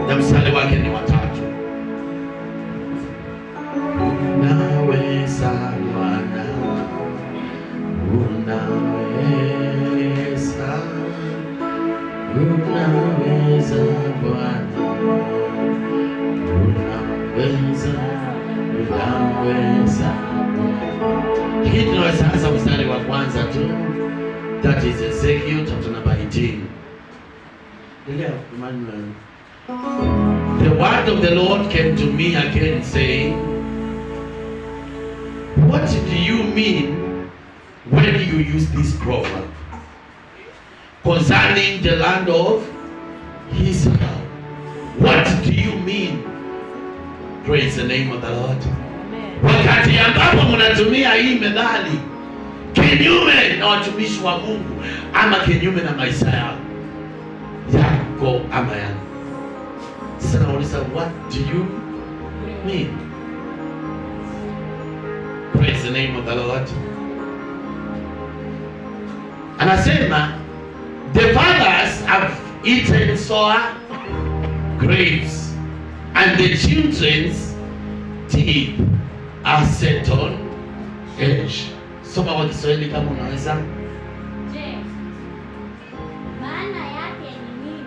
Na mstari wake ni 3. Unaweza Bwana, unaweza, unaweza Bwana, unaweza, unaweza Bwana. Lakini tunaweza anza mstari wa kwanza tu. That is Ezekiel chapter number 18. Endelea, Emmanuel. The word of the Lord came to me again, saying, "What do you mean when you use this proverb concerning the land of Israel? What do you mean?" Praise the name of the Lord. Wakati ambapo mnatumia hii methali kinyume na watumishi wa Mungu ama kinyume na maisha yao, yako ama yangu. Sasa nauliza, what do you mean? Praise the name of the Lord. Anasema, "The fathers have eaten sour grapes and the children's teeth are set on edge." Soma kwa Kiswahili kama unaweza. Je, maana yake ni nini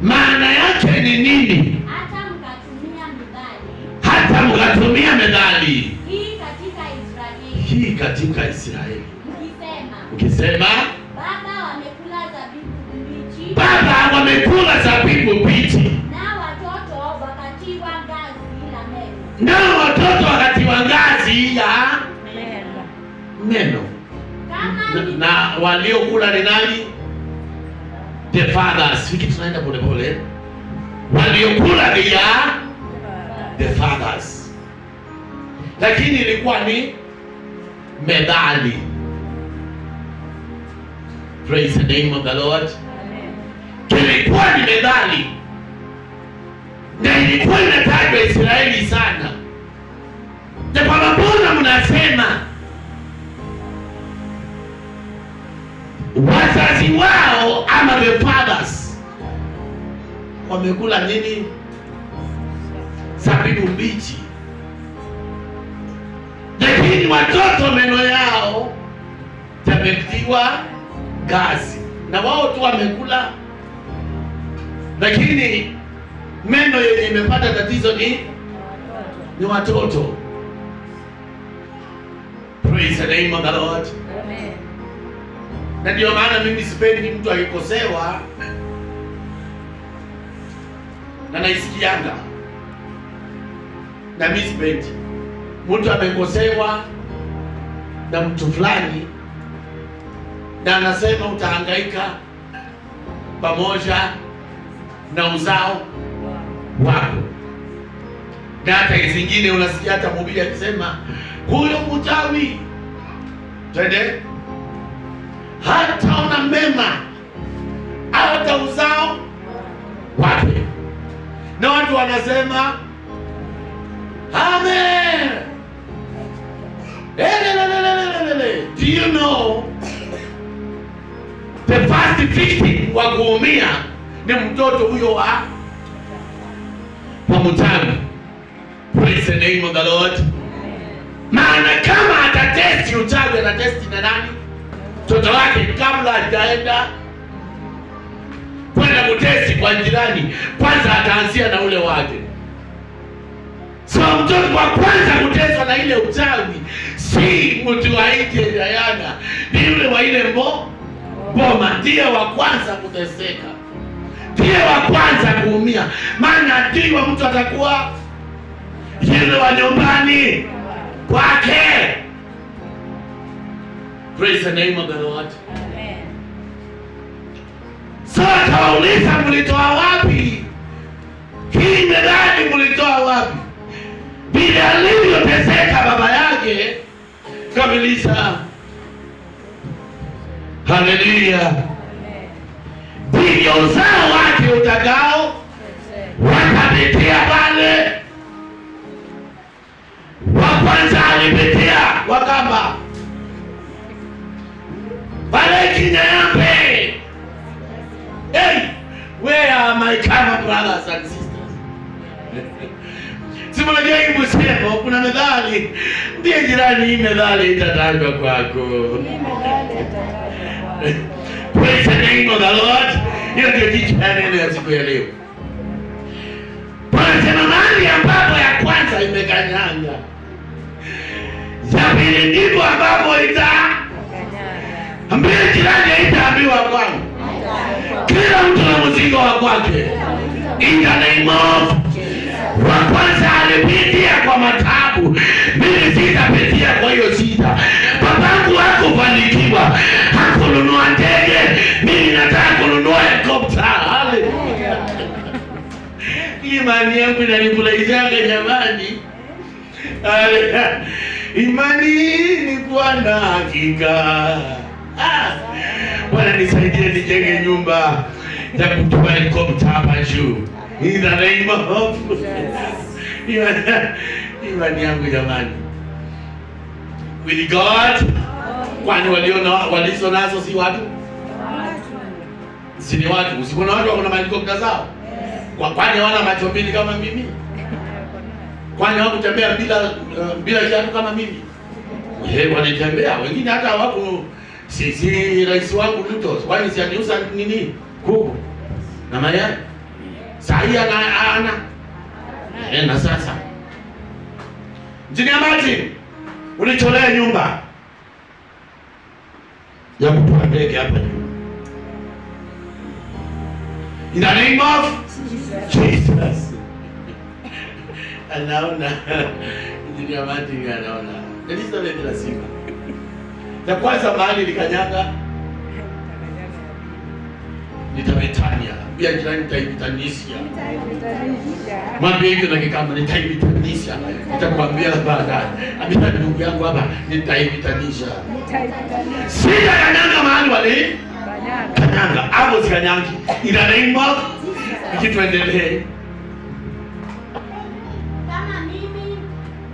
Maana yake ni nini? Hata mkatumia methali Hata mkatumia methali hii katika Israeli, hii katika Israeli, mkisema, ukisema, 'Baba wamekula zabibu mbichi, 'Baba wamekula zabibu mbichi, na watoto wakatiwa ngazi la meno.'" nao watoto wakatiwa ngazi ya meno." Kama Na, ni na waliokula ni nani? The fathers. Hiki tunaenda polepole. Waliokula ni ya the fathers, lakini ilikuwa ni methali. Praise the name of the Lord. Kilikuwa ni methali na ilikuwa inatajwa Israeli sana, na kwamba mbona mnasema wazazi wao ama the fathers wamekula nini? Zabibu mbichi, lakini watoto meno yao yametiwa ngazi, na wao tu wamekula, lakini meno yenye imepata tatizo ni watoto. Praise the name of the Lord. Na ndio maana mimi sipendi mtu akikosewa na naisikianga, na mimi sipendi mtu amekosewa na mtu fulani na anasema utahangaika pamoja na uzao wako, na hata zingine unasikia hata mhubiri akisema huyo mchawi, twende, hataona mema hata uzao wake, na watu wanasema amen. Elelelelelele. Do you know the first victim wa kuumia ni mtoto huyo wa mchawi? Praise the name of the Lord. Maana kama atatesti uchawi, atatesti na nani? Mtoto wake, kabla hajaenda kwenda kutesti kwa jirani, kwanza ataanzia na ule wake. So mtoto wa kwanza kuteswa na ile uchawi si mtu wa nje Diana, ni yule wa ile boma, ndiye wa kwanza kuteseka, ndiye wa kwanza kuumia, maana adui wa mtu atakuwa yule wa nyumbani kwake. Praise the name of the Lord. So akawauliza, mlitoa wapi hii methali? Mlitoa wapi? Vile alivyoteseka baba yake kamilisha. Haleluya! Ndivyo uzao wake utakao watapitia pale. Wa kwanza alipitia Wakamba pale Kinyambe. Hey, where are my Kamba brothers and sisters? Si mnajua hii msemo, kuna methali. Ndiye jirani, hii methali itatajwa kwako. Praise the name of the Lord. Hiyo ndio kichwa ya neno ya siku ya leo. Wanasema mahali ambapo ya kwanza imekanyanga, ya pili ndipo ambapo ita ambia jirani, haitaambiwa kwangu. Kila mtu na mzigo wa kwake. In the name of wa kwanza alipitia kwa matabu, mimi sitapitia kwa hiyo shida. Babangu hakufanikiwa, hakununua ndege, mimi nataka kununua helikopta. Haleluya! Imani yangu inanifurahishaga jamani. Haleluya. Imani ni kuwa na hakika. Ah, Bwana nisaidie nijenge nyumba ya kutoa helikopta hapa juu. In the name of imani yangu jamani. With God, kwani waliona walizo nazo si watu? Si ni watu? Usiku na watu wako na mahelikopta zao? Kwani hawana macho mbili kama mimi? Kwani hawakutembea bila kiatu kama mimi? Eh, wanatembea. Wengine hata hawako si rais wangu Ruto, kwani si aliuza nini? Kuku na mayai. Saa hii ana na sasa Injinia Martin, ulicholea nyumba ya kutoa ndege hapa juu. In the name of Jesus. Anaona Injinia Martin anaona. Elizabeth lazima. Ya kwanza mahali likanyanga nitabetania. Pia jirani nitaivitanisha. Mwambie hivyo na kikama nitaivitanisha. Nitakwambia baadaye. Ambia ndugu yangu hapa nitaivitanisha. Sita kanyanga mahali wali kanyanga. Hapo sikanyangi. In the name of tuendelee. Kama mimi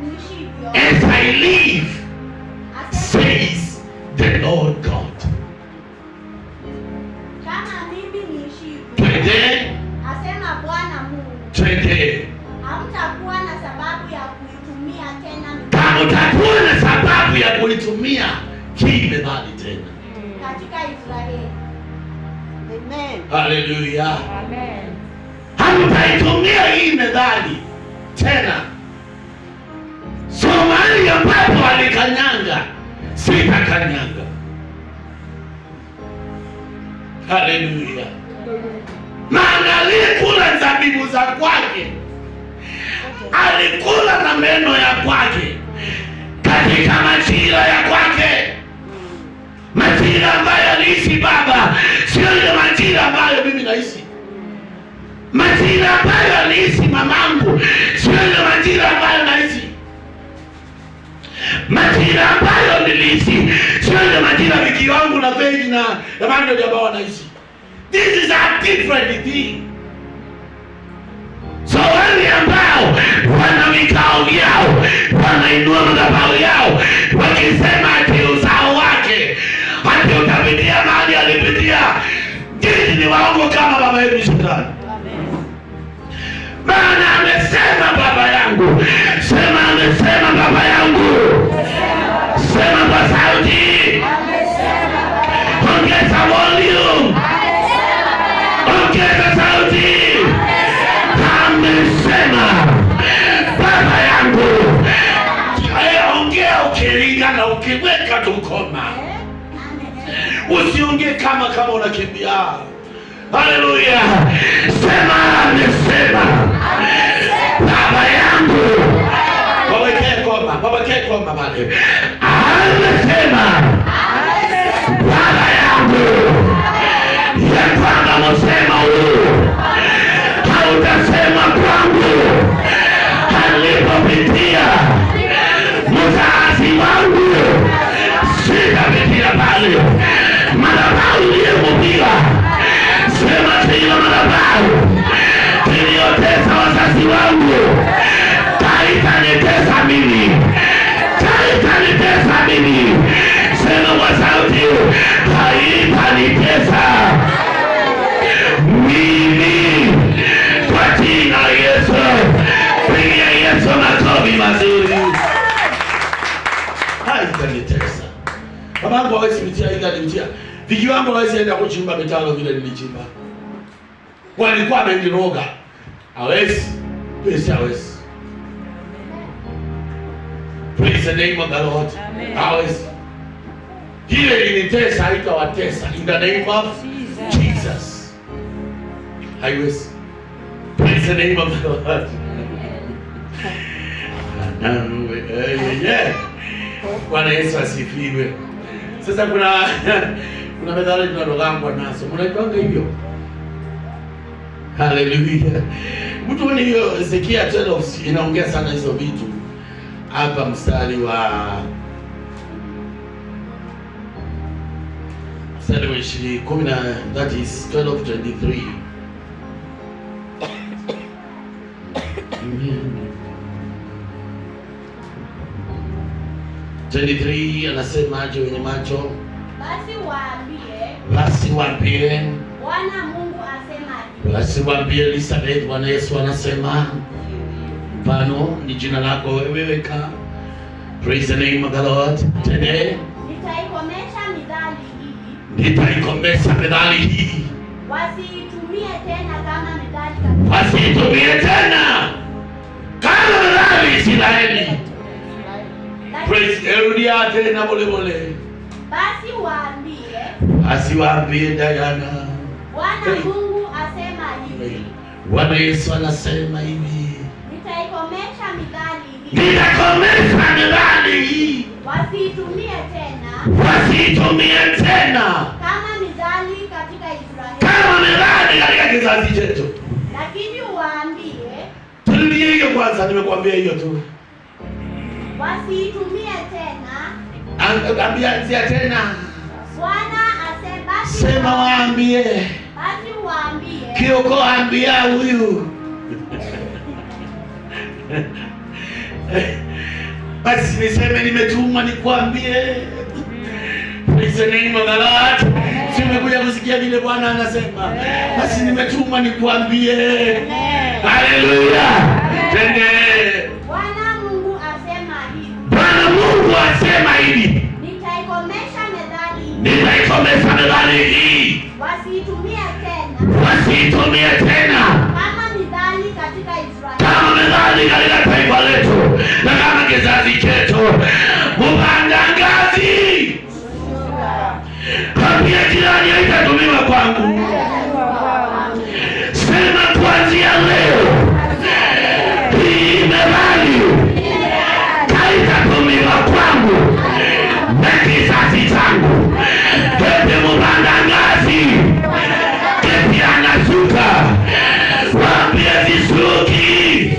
niishivyo, As I live, asema, says the Lord God. Kama mimi niishivyo, Twende, asema Bwana Mungu, twende. Hamtakuwa na sababu ya kuitumia tena Kama utakuwa na sababu ya kuitumia hii methali tena. Katika Israeli. Amen. Haleluya. Hamtaitumia hii methali tena. So mahali ambapo alikanyanga, sitakanyanga. Haleluya. Maana aliyekula zabibu za kwake alikula na meno ya kwake katika majira ya kwake, majira ambayo aliishi baba, sio ile majira ambayo mimi naishi. Majira ambayo aliishi mamangu, sio ile majira ambayo naishi. Majira ambayo niliishi, sio ile majira wiki wangu na Feji na Emmanuel ambao wanaishi. This is a different thing. So wale ambao wana vikao vyao, wanainua madhabahu yao wakisema ati uzao wake ati utapitia mahali alipitia, nyinyi ni waongo kama baba yetu Shetani. Maana amesema baba yangu, sema amesema baba yangu, sema kwa sauti, ongeza volume, ongeza sauti. Amesema baba yangu. Ongea ukiringa na ukiweka tukoma, usiongee kama unakimbia. Haleluya! Sema amesema baba yangu. Wawekee koma, wawekee koma pale. Amesema baba yangu ya kwamba msema huu hautasema kwangu alipopitia mzazi wangu, sitapitia pale. Madhabahu iliyomupiga, sema tena, madhabahu iliyotesa wazazi wangu haitanitesa mimi, haitanitesa mimi. Sema kwa sauti, haitanitesa mimi kwa jina la Yesu. Babangu hawezi pitia ile alipitia. Viki wangu hawezi enda kuchimba mitaro vile nilichimba. Walikuwa wameniroga. Hawezi. Pesa hawezi. Praise the name of the Lord. Hawezi. Ile ilinitesa haitawatesa. In the name of Jesus. Haiwezi. Praise the name of the Lord. Yeah. Bwana Yesu asifiwe. Sasa kuna methali tunalogangwa nazo. Mnajuanga hivyo? Haleluya. Mtu ni hiyo Ezekiel 12 inaongea sana hizo vitu. Hapa mstari wa 10, that is 12:23. Amen. 23 anasema aje wenye macho? Basi waambie, Basi waambie, Bwana Mungu asema hivi. basi waambie Elizabeth, Bwana Yesu anasema mfano ni jina lako wewe weka. Praise the name of the Lord. Tene Nitaikomesha mithali hii, nitaikomesha methali hii, wasiitumie tena kama mithali katika wasiitumie tena kama methali Israeli. Praise, rudia tena pole pole. Basi waambie, Basi waambie Diana, Bwana Hey. Mungu asema hivi. Bwana Yesu anasema hivi, Nitaikomesha mithali hii, nitakomesha methali hii, wasiitumie tena wasiitumie tena kama mithali katika Israeli. kama methali katika kizazi chetu. Lakini waambie, Turudie hiyo kwanza, nimekuambia hiyo tu. wasiitumie tena. Ambia anzia tena, Bwana asema, basi sema waambie, basi waambie, Kioko ambia huyu. Basi niseme nimetumwa nikuambie. Praise the name of the Lord. Si umekuja kusikia vile Bwana anasema. Basi nimetumwa nikuambie. Haleluya. Tende. Bwana Mungu asema hivi. Bwana Mungu asema hivi. Nitaikomesha methali hii, Nitaikomesha methali hii, wasiitumie tena wasiitumie tena kama mithali katika Israeli. kama methali katika taifa letu na kama kizazi chetu. Kupanda ngazi, ambia jirani, haitatumiwa kwangu. Sema kuanzia leo hii methali haitatumiwa kwangu na kizazi changu. Pepe mupanda ngazi, pepe anashuka, waambie zishuki,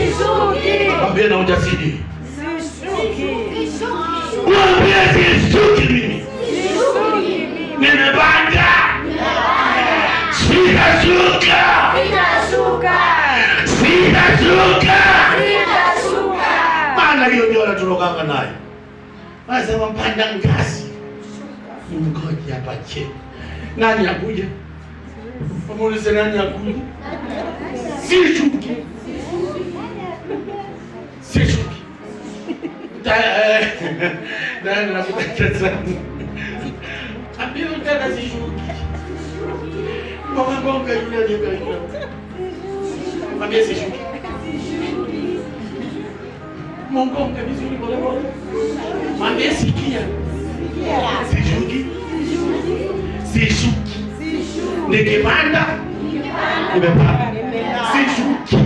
waambie na ujasiri, waambie zishuki. Mimi nimepanda, sitashuka, sitashuka. Maana hiyo ndio wanatuloganga nayo, wanasema mpanda ngazi, mgoje hapa chini. Nani akuja? Wamuulize nani akuja? Sishuki, sishuki. Nani nakutaka sana? Ambia utaka sishuki. Gonga gonga yule aliyekaribu. Mwambie sishuki. Mungonge vizuri pole pole. Mwambie sikia. Sishuki. Sishuki. Nikipanda nimepanda. Sishuki.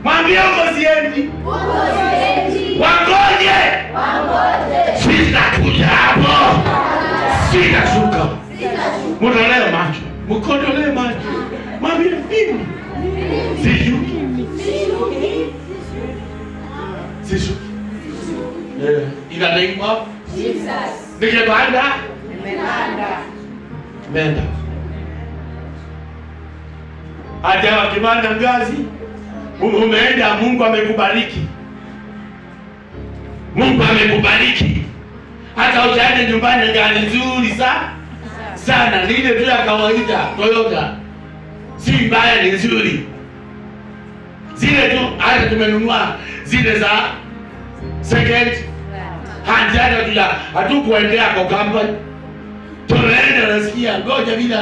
Mwambie uko siendi. Wangoje. Sitakuja hapo. Sitashuka. Mtolee macho. Mkodolee macho. Mwambie mimi sishuki. Sishuki. In the name of nikipanda nimeenda. Hata wakipanda ngazi umeenda, Mungu amekubariki. Mungu amekubariki. Hata utaenda nyumbani gari nzuri sana, ni ile tu ya kawaida Toyota, si mbaya, ni nzuri. Zile tu hata tumenunua zile za second Hanjana tuja hatukuendea kwa kampani. Tunaenda nasikia ngoja vile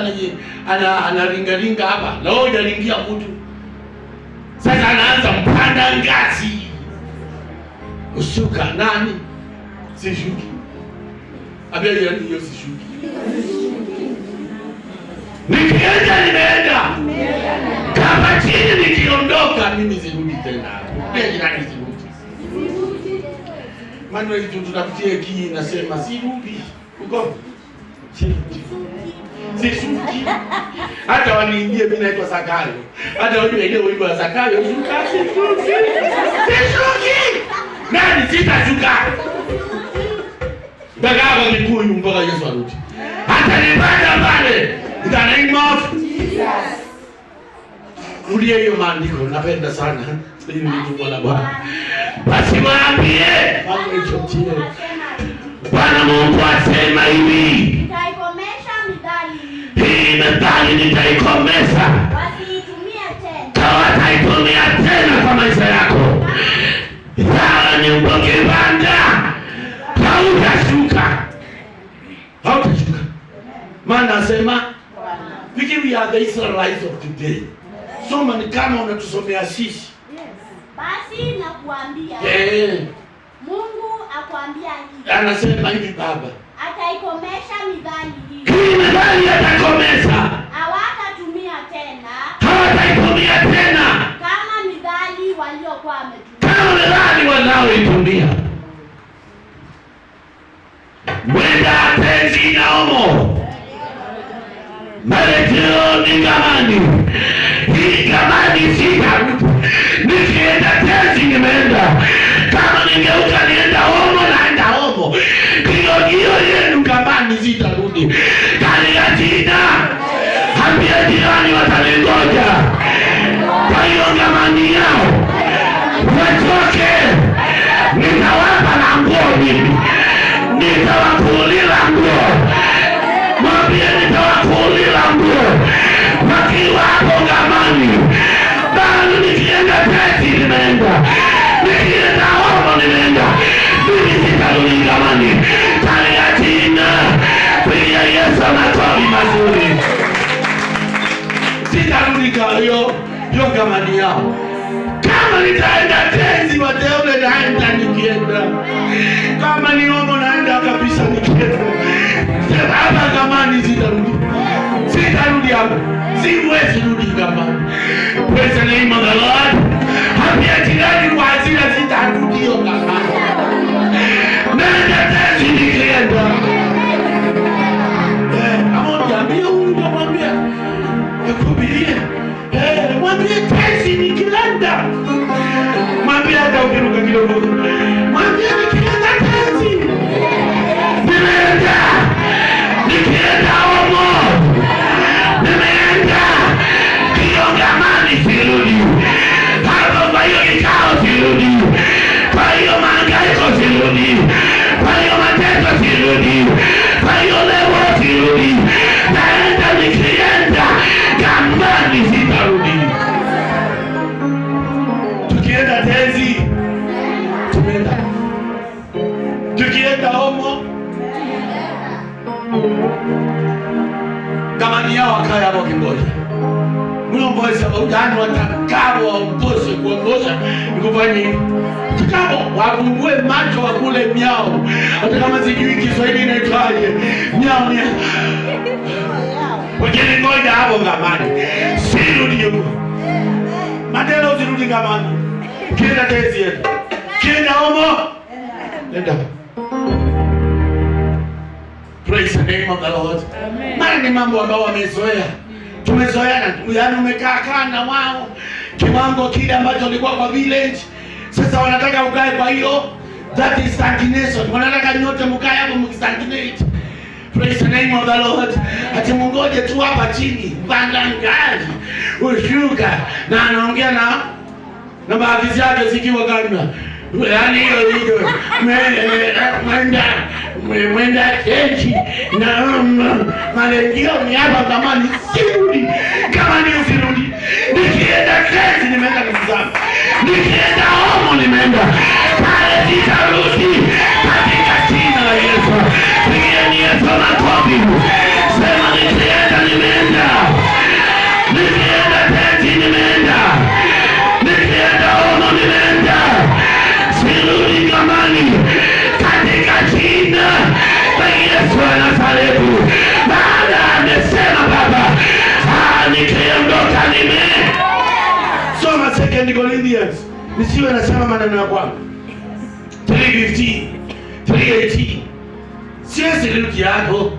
anaringaringa hapa. Na wewe hujaringia mtu. Sasa anaanza mpanda ngazi. Ushuka nani? Sishuki. Ambia jirani hiyo sishuki. Nikienda nimeenda. Kama chini nikiondoka mimi sirudi tena. Ambia jirani sirudi. Maana hiyo tunapitia kii nasema sirudi. Uko? Sirudi. Sishuki. Hata waniimbie mimi naitwa Zakayo. Hata wajue ile wimbo wa Zakayo, shuka sishuki. Sishuki. Nani sitashuka? Mpaka hapa Kikuyu mpaka Yesu arudi. Hata nipanda pale. In the name of Jesus. Rudia hiyo maandiko, napenda sana. Hiyo ni Bwana Bwana. Basi waambie, Bwana Mungu asema hivi. Nitaikomesha mithali hii. Hii methali nitaikomesha. Wasiitumie tena. Hawataitumia tena kwa maisha yako. Sawa ni ukipanda hautashuka. Hautashuka. Maana asema Fikiri we are the Israelites of today. Soma ni kama unatusomea sisi. Basi nakuambia. Mungu akwambia hivi. Anasema hivi baba. Ataikomesha mithali hii. Hii methali atakomesha. Hawatatumia tena. Hawataitumia tena. Kama mithali waliokuwa wametumia. Kama methali wanaoitumia. Mwenda tenzi naomo. Marejeo ni gamani. Hii gamani sitarudi. Nikienda tenzi nimeenda. Kama ningeuka nienda homo naenda homo. Hiyo yenu gamani sitarudi. Katika jina. Ambia jirani wataningoja. Kwa hiyo gamani yao wachoke. Nitawapa na nguo mimi. Nitawakulila nguo. Mwambie nitawakulila nguo. Wakiwa hapo gamani. Bali nikienda teti nimeenda. Nikienda homo nimeenda. Mimi sitarudi gamani. Katika jina. Pigia Yesu makofi mazuri. Sitarudi hiyo gamani yao. Kama nitaenda tenzi wateule naenda nikienda. Kama ni homo naenda kabisa nikienda. Sema hapa gamani sitarudi. Sitarudi hapa. Siwezi rudi gamani. Praise the name of the Lord. Ambia jirani kwa hasira sitarudi hiyo gamani. Naenda tenzi nikienda. Ama uniambie huyu unamwambia. Nikubirie. Mwambie tenzi nikienda. Mwambie hata ukiruka kidogo. Mwambie nikienda tenzi. Nimeenda. Nikienda homo. Nimeenda. Kiongamani sirudi. Hapo kwa hiyo kikao sirudi. Kwa hiyo mahangaiko sirudi. Kwa hiyo mateso sirudi. Kwa hiyo leo sirudi. Naenda nikienda. Gamani sitarudi. Tukienda tenzi tumeenda. Tukienda homo gamani yao wakaya hapo kingoja. Mlomboza ujani watakao waongoze kuongoza nikufanye hivi. Tukao wafungue macho wakule miao. Hata kama sijui Kiswahili inaitwaje. Miao ni wengine ngoja hapo gamani. Sirudi huko. Mandela usirudi gamani. Kienda tenzi yetu. Kienda homo. Nenda. Praise the name of the Lord. Mara ni mambo ambayo wamezoea. Tumezoeana, yaani umekaa na wao kiwango kile ambacho ulikuwa kwa village. Sasa wanataka ukae kwa hiyo, that is stagnation. Wanataka nyote mkae hapo mkistagnate. Praise the name of the Lord. Ati mungoje tu hapa chini, panda ngazi, ushuka na anaongea na baadhi zake zikiwa kanywa. Yaani hiyo hiyo. Mwenda kechi na malengio ni hapa zamani sirudi. Kama ni usirudi. Nikienda kechi nimeenda kuzama. Nikienda homo nimeenda. Pale sitarudi. Katika Second Corinthians. Nisiwe nasema maneno ya kwangu. 3:15, 3:18. Siwezi rudi hapo.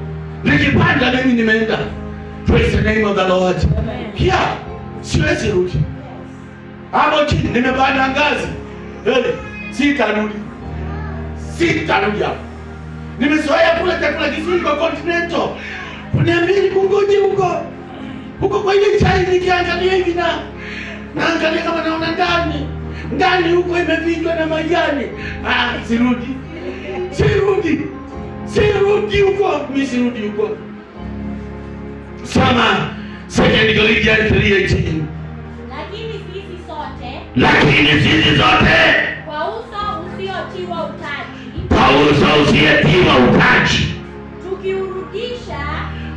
Nikipanda mimi nimeenda. Praise the name of the Lord. Yeah, siwezi rudi. Hapo chini nimepanda ngazi. Hey, sitarudi. Sitarudi hapo. Nimezoea kula chakula kizuri kwa Continental. Kuniambia kungoje huko. Huko kwa ile chai nikiangalia hivi na naangalia kama naona ndani. Ndani huko imevinjwa na majani. Ah, sirudi. Sirudi. Sirudi huko. Mimi sirudi huko. Soma Second Corinthians 3:18. Lakini sisi sote Lakini sisi sote kwa uso usiotiwa utaji, kwa uso usiyetiwa utaji, tukiurudisha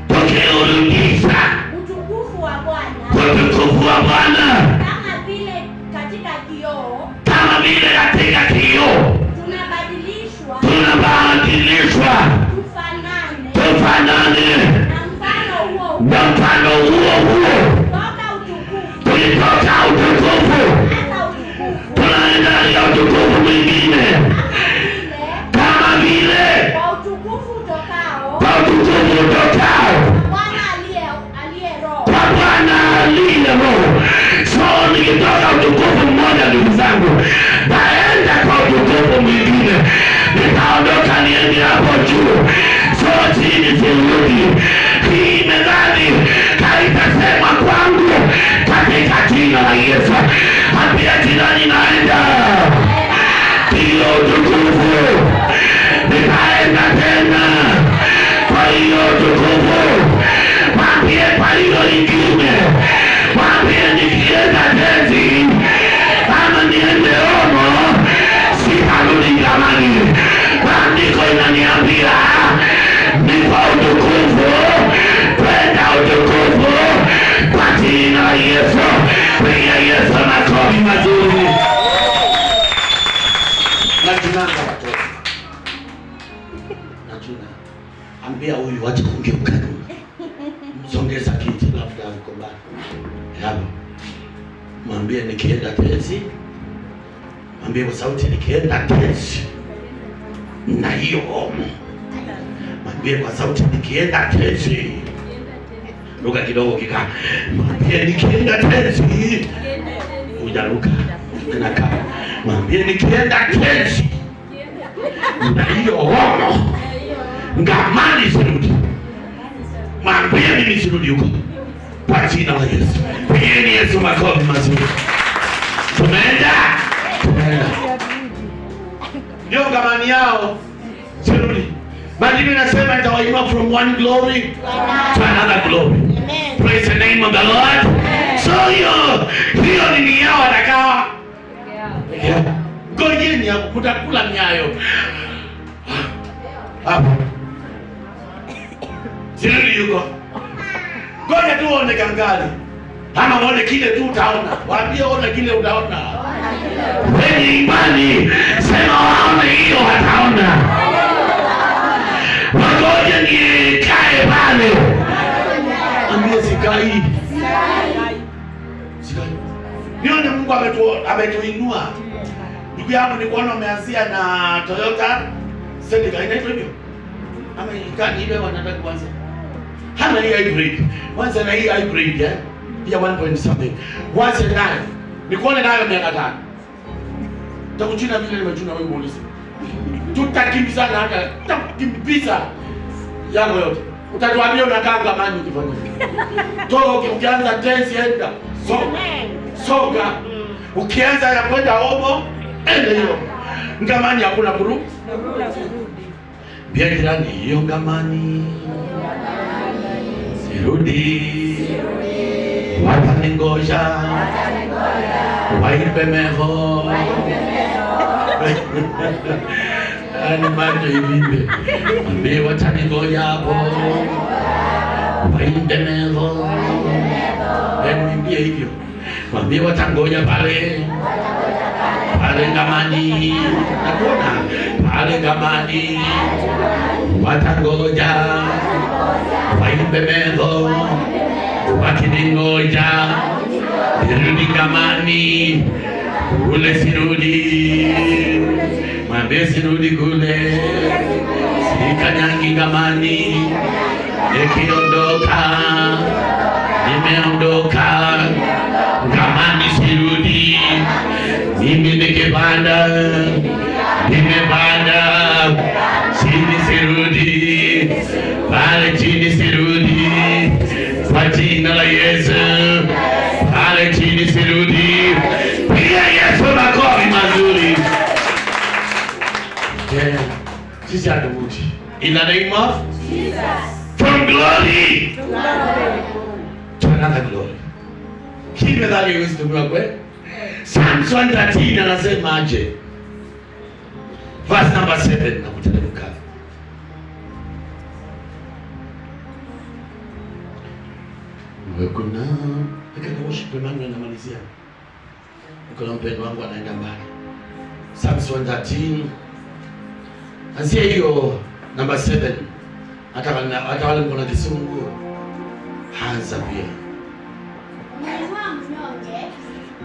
tukiurudisha utukufu wa Bwana utukufu wa Bwana kama vile katika kioo, kama vile katika kioo, tunabadilishwa tunabadilishwa tufanane tufanane na mfano huo na mfano huo huo, toka utukufu tulitoka utukufu hata utukufu, tunaenda katika utukufu mwingine, kama vile kama vile kwa utukufu utokao kwa utukufu utokao kwa Bwana aliye Roho. kwa Bwana aliye Roho. So nikitoka utukufu mmoja, ndugu zangu, naenda kwa utukufu mwingine, nitaondoka niende hapo juu, so chini sirudi. Hii methali haitasema kwangu katika jina la Yesu. Ambia jirani, naenda hiyo utukufu, nitaenda tena kwa hiyo utukufu. Mwambie kwa hiyo ingine, mwambie nikienda tezi ama niende Omo, sitarudi zamani. Maandiko inaniambia ni kwa utukufu kwenda utukufu, kwa jina la Yesu. Piga Yesu makofi mazuri. Nachunanga watoto, nachuna. Ambia huyu wache kugeuka nyuma, msongeza kiti, labda uko mbali hapo. Mwambie nikienda tezi, mwambie kwa sauti, nikienda tezi na hiyo Omo. Mwambie kwa sauti, nikienda tezi. Ruka kidogo kika. Mwambie nikienda tezi. Hujaruka. Nakaa. Mwambie nikienda tezi na hiyo Omo, ngamani sirudi. Mwambie mimi sirudi huko kwa jina la Yesu. Pigeni Yesu makofi mazuri. Tumeenda, tumeenda. Ndio ngamani yao sirudi. Maandiko inasema itawainua from one glory to another glory. Amen. Praise the name of the Lord. So hiyo hiyo nini yao watakaa. Yeah. Ngojeni hapo kutakula nyayo. Hapo. Sirudi yuko. Ngoja tu uone kangali. Ama uone kile tu utaona. Waambie uone kile utaona. Wenye imani sema waone hiyo wataona. Wangoje nikae pale. Ambie sikai. Sikai. Nione Mungu ametuinua. Ndugu yangu nikuona umeanzia na Toyota Celica, inaitwa hivyo? Ama ikani ile wanataka kuanza. Hana hii hybrid. Kwanza na hii hybrid eh? Ya 1.7. Wache nayo. Nikuone nayo miaka 5. Takuchuna vile nimechuna wewe muulize. Tutakimbizana hata tutakimbiza yako yote. Utatuambia unakaa ngamani ukifanya hivyo. Toka ukianza tensi enda. Soga. Soga. Ukianza ya kwenda Omo, enda hiyo. Ngamani hakuna kurudi. Bia jirani hiyo ngamani. Sirudi. Wataningoja. Waimbe meho. Ani macho ibimbe. Ambie wataningoja hapo. Waimbe meho. Hebu hivyo. Mwambie watangoja pale. Pale ngamani. Nakuona. Pale ngamani. Watangoja. Waimbe meho. Wakiningoja. Nirudi ngamani, kule sirudi. Mwambie sirudi kule, sikanyangi ngamani, nikiondoka nimeondoka, ngamani sirudi. Mimi nikipanda, nimepanda, chini sirudi, pale chini sirudi, kwa jina la Yesu, pale chini sirudi. Piga Yesu makofi mazuri. Yeah. Sisi hatuvuti. In the name of Jesus. From glory To glory. To another glory. Hii methali haiwezi tumiwa kweli. Psalms 113 anasema aje? Verse number 7 na kuteremka. Kuna weka na worship Emmanuel anamalizia. Kuna mpendo wangu anaenda mbali. Psalms 113 anzia hiyo number 7. Hata wale mko na Kisungu anza pia. Umeinua mnyonge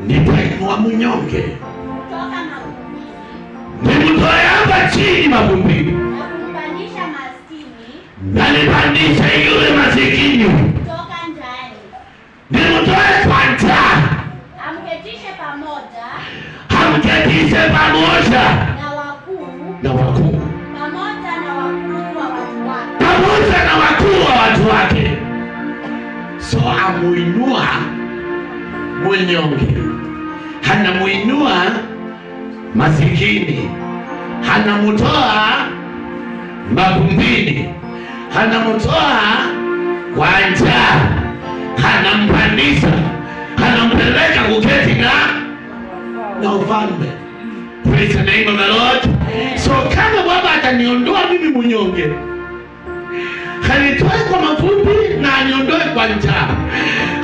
Nitainua mnyonge kutoka mavumbini nimtoe hapa chini mavumbini, na kumpandisha maskini na nipandishe yule masikini, kutoka njaani, nimtoe kwa njaa, amketishe pamoja amketishe pamoja na wakuu, na wakuu, pamoja na wakuu wa watu wake. Pamoja na wakuu wa watu wake. So amuinua mnyonge, anamuinua masikini, anamutoa mavumbini, anamutoa kwa njaa, anampandisha, anampeleka kuketi na ufalme. Praise the name of the Lord. So kama Baba ataniondoa mimi mnyonge, anitoe kwa mavumbi na aniondoe kwa njaa,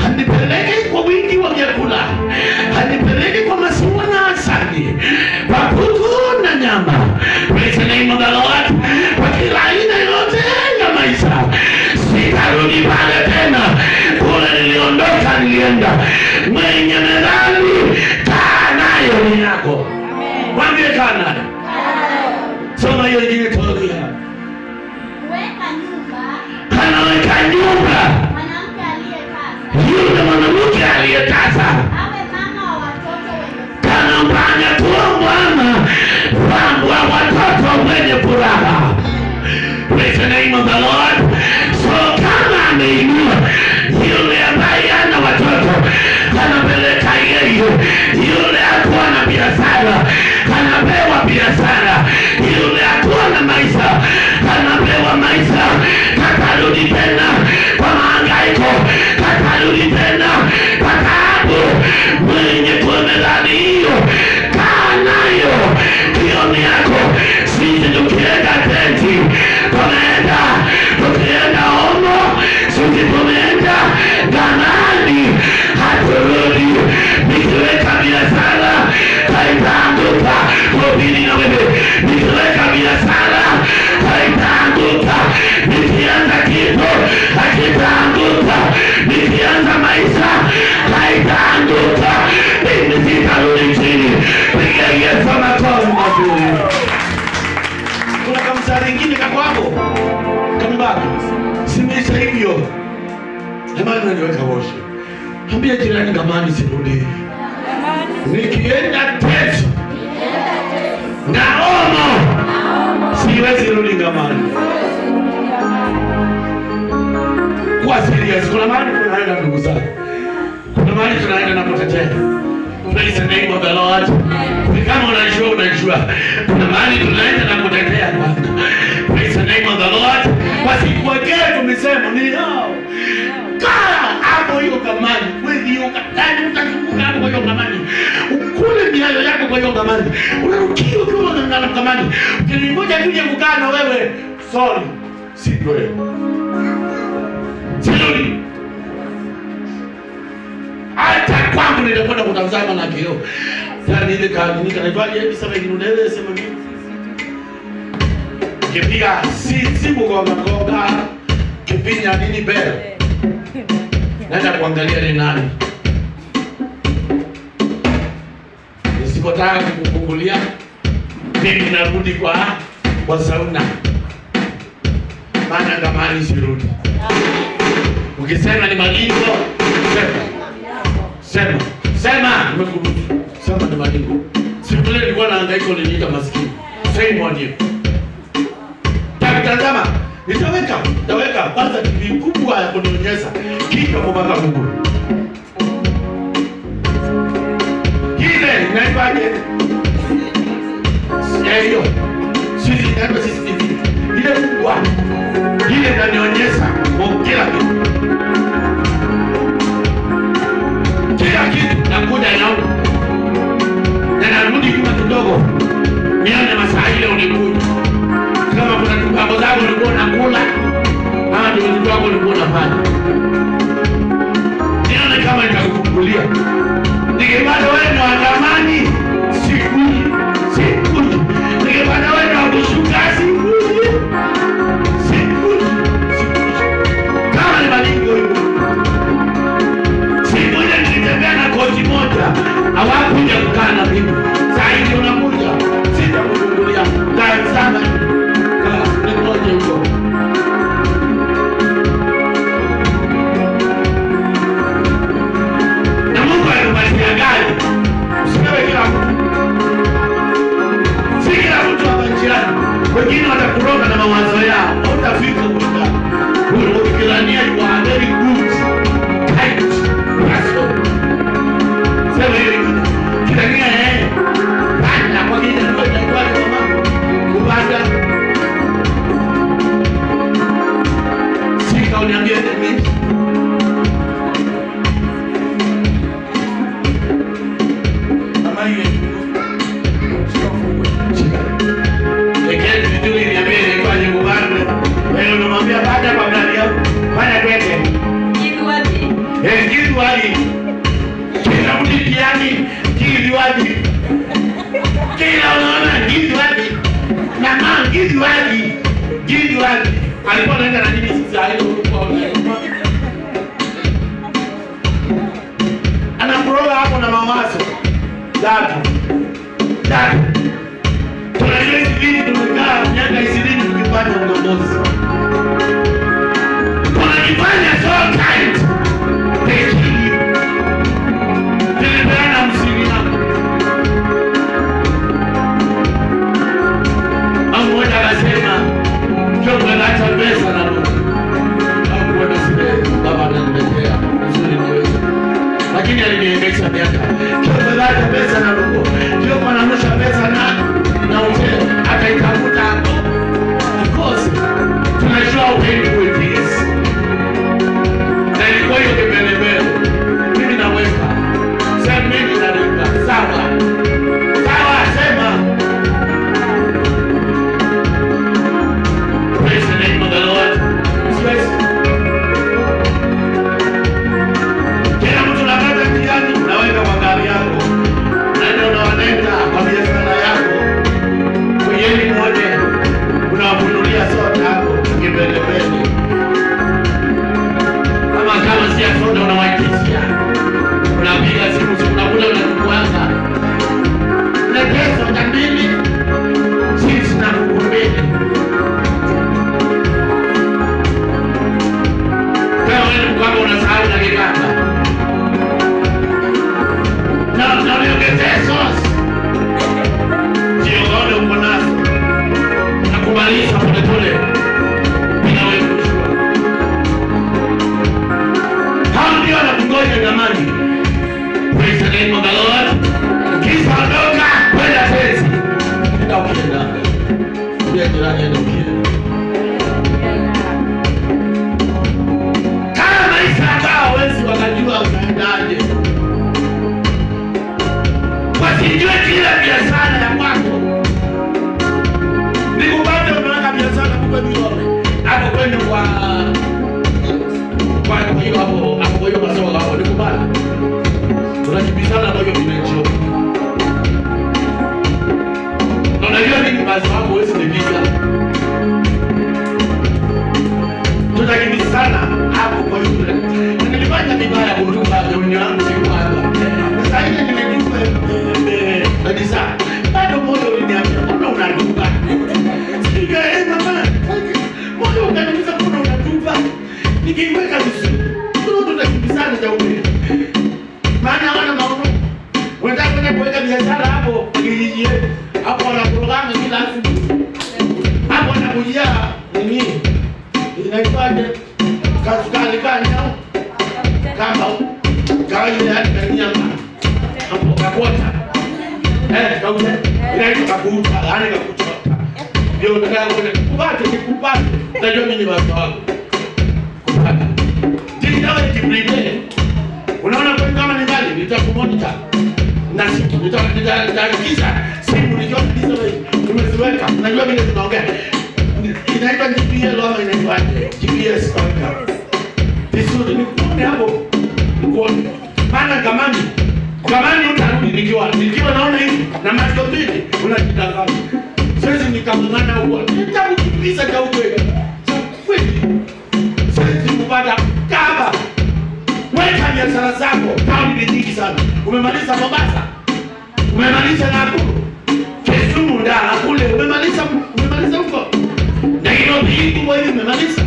anipeleke kwa wingi wa vyakula, anipeleke kwa maziwa na asali, kwa kuku na nyama. Praise the name of the Lord. Kwa kila aina yote ya maisha, sitarudi pale tena. Kule niliondoka, nilienda. Mwenye methali, kaa nayo ni yako. Mwambie kaa nayo. Soma hiyo ingine tulia. Kuweka nyumba Anaweka nyumba mwanamke aliyetasa yule mwanamke aliyetasa, awe mama wa watoto wenye furaha. kanamfanya kuwa mwana wa watoto wenye furaha. Praise the name of the Lord. So kama ameinua yule ambaye ana watoto, anapeleka yeye. Yule akuwa na biashara, anapewa biashara. Yule akuwa na maisha, anapewa maisha. Katarudi tena kwa mahangaiko, katarudi tena kwa taabu. Mwenye kuwa methali hiyo, kaa nayo kioni yako. Sisi tukienda tenti, tumeenda, tukienda Omo, sisi tumeenda Ngamani, haturudi. Nikiweka biashara haitaanguka. Kuhubiri na wewe, nikiweka biashara haitaanguka. Nikianza kitu hakitaanguka. Nikianza maisha haitaanguka. Mimi sitarudi chini. Piga Yesu makofi mazuri. Kuna kamstari ingine kako hapo kamebaki, simeisha hivyo. Emmanuel, niweka worship. Ambia jirani, ngamani sirudi. Nikienda Teso na Omo siwezi rudi ngamani. Kuwa serious. Kuna mahali tunaenda ndugu zangu, kuna mahali tunaenda na kutetea. Praise the name of the Lord. Kama unajua, unajua kuna mahali tunaenda na kutetea Bwana. Praise the name of the Lord. Wasikuwekee tumesema ni hao. Kaa hapo hiyo ngamani, wewe hiyo yaani utazunguka hapo kwa hiyo ngamani. Ukule miayo yako kwa hiyo ngamani. Unarukia ukiwa unang'ang'ana ngamani. Ukiningoja tuje kukaa na wewe, sorry. Si wewe. Sirudi. Hata kwangu nitakwenda kutazama na kioo. Yaani ile kanuni kanaitwaje hivi sasa hivi sema nini? Kipiga simu gonga gonga, kipinya nini bell. Naenda kuangalia ni nani. Usipotaka kukufungulia, mimi narudi kwa sauna, maana ngamani sirudi. Ukisema ni malingo, sema sema sema, nimekuruhusu. Sema ni malingo. Siku ile nilikuwa nahangaika, uliniita maskini. Shame on you. Tazama, nitaweka kwanza TV kubwa ya kunionyesha kichwa mpaka mguu. Ile inaitwaje? Hiyo. Sisi inaitwa CCTV. Ile kubwa. Ile inanionyesha kwa kila kitu. Kila kitu nakuja naona. Na narudi nyuma kidogo. Nione masaa ile ulikuja. Kama kuna tumbago zako ulikuwa unakula ama vitu wako ulikuwa unafanya. Nione kama nitakufungulia. Nikipata wewe ni wa zamani, sikuji, sikuji. Nikipata wewe ni wa kushuka, sikuji, sikuji, sikuji. Kama ni malingo hiyo. Siku ile nilitembea na koti moja, hawakuja kukaa na mimi. Saa hizi unakuja, sitakufungulia. Tazama, kaa, ningoje huko. Na Mungu alikupatia gari, usipewe kila mtu. Si kila mtu hapa njiani. Wengine watakuroga na mawazo yao, hautafika kutoka. Ukidhania you are a very good kind person. Sema hiyo ingine. Kidhania panda kwa kile ndio inaitwaje mama? Kupanda. Sika uniambie mimi. Mama hiyo shika fungue. Shika. Ekeni vizuri niambie inaitwaje kupanda. Wewe unamwambia panda kwa gari yako. Panda twende. Eh, kitu hali. Kila mtu kiani, kitu hali. Kila unaona kitu hali. Mama kitu hali. Kitu hali. Alikuwa anaenda na nini sasa hiyo ulikuwa unaenda? Anakuroga hapo na mawazo. Tatu. Tatu. Tunajua hizi vitu tumekaa miaka 20 tukifanya ukombozi. Tunajifanya so kind. They kill you. Tulipeana 50 hapo. Mama mmoja akasema, Kioko anaacha pesa na Mungu. Hakuona sile baba ananiletea vizuri niweze. Lakini aliniendesha miaka. Kioko anaacha pesa na Mungu. Kioko anarusha pesa na hoteli akaitafuta hapo. Of course, tunajua how painful it is. Na ilikuwa hiyo kimbelembele. Mimi naweka. Sasa mimi nalipa. Sawa. Sawa, sema. Praise the name of the Lord. Siwezi. Kila mtu unapata njiani, unaweka kwa gari yako. Unaenda unawaleta kwa biashara yako. Kujeni muone. Unawafunulia soda hapo kimbelembele. Kama si ya soda unawaitishia. Unapiga simu, si unakula unachukuanga. Letee soda mbili, chips na kuku mbili. Kama wewe ni mkamba unasahau na kikamba. Na uniongezee sauce. Jione uko nazo. Na kumaliza polepole bila wewe kujua. Hao ndio wanakungoja jamani. Praise the name of the Lord. Ukishaondoka kwenda tezi. Enda ukienda. Mwambie jirani enda ukienda. Kama maisha ambao hawezi wakajua unaendaje. Wasijue kila biashara ya kwako. Nikupate unaweka biashara kumbe nione. Hapo kwenu kwa hiyo hapo hapo kwa hiyo masoko hapo nikubali. Tunakimbizana kwa hiyo village. Na unajua nini basi wako huwezi nipiga. Tutakimbizana hapo kwa hiyo. Nilifanya vibaya kuruka gauni yangu siku hapa. Sasa hivi nimejipa Kabisa. Bado moyo uliniambia, mbona unatupa? Sika, eh, mama. Moyo ukaniuliza mbona unatupa? Nikiiweka vizuri. Mbona tutakimbizana cha upili? Maana hawana maono. Unataka kwenda kuweka biashara hapo kijiji yetu. Hapo wanakurogana kila asubuhi. Hapo wanakujia nini? Inaitwaje? Kasukari kani au? Kamba. Kawaida yani kanyama. Hapo kakota. Eh, kauta. Inaitwa kakuta, yani kakuchota. Ndio unataka kwenda kupate nikupate. Unajua mimi ni watu wako. Kupata. Ndio ikiprepare. Unaona kwa kama ni mbali nitakumonitor. Na siku nitahakikisha simu nikiwa kabisa wewe umeziweka. Unajua vile tunaongea. Inaitwa GPL ama inaitwa GPS kaweka. Vizuri nikuone hapo. Nikuone. Maana gamani gamani utarudi nikiwa naona hivi na macho mbili unajidanganya. Siwezi nikang'ang'ana huko. Nitakukimbiza cha ukweli. Cha kweli. Siwezi kupata kama weka biashara zako. Tauni ni nyingi sana. Umemaliza Mombasa, umemaliza Nakuru, Kisumu, Dar kule umemaliza, umemaliza huko Nairobi hii kubwa hivi umemaliza,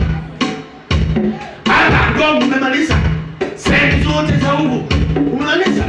hata Ngong umemaliza, sehemu zote za huku umemaliza.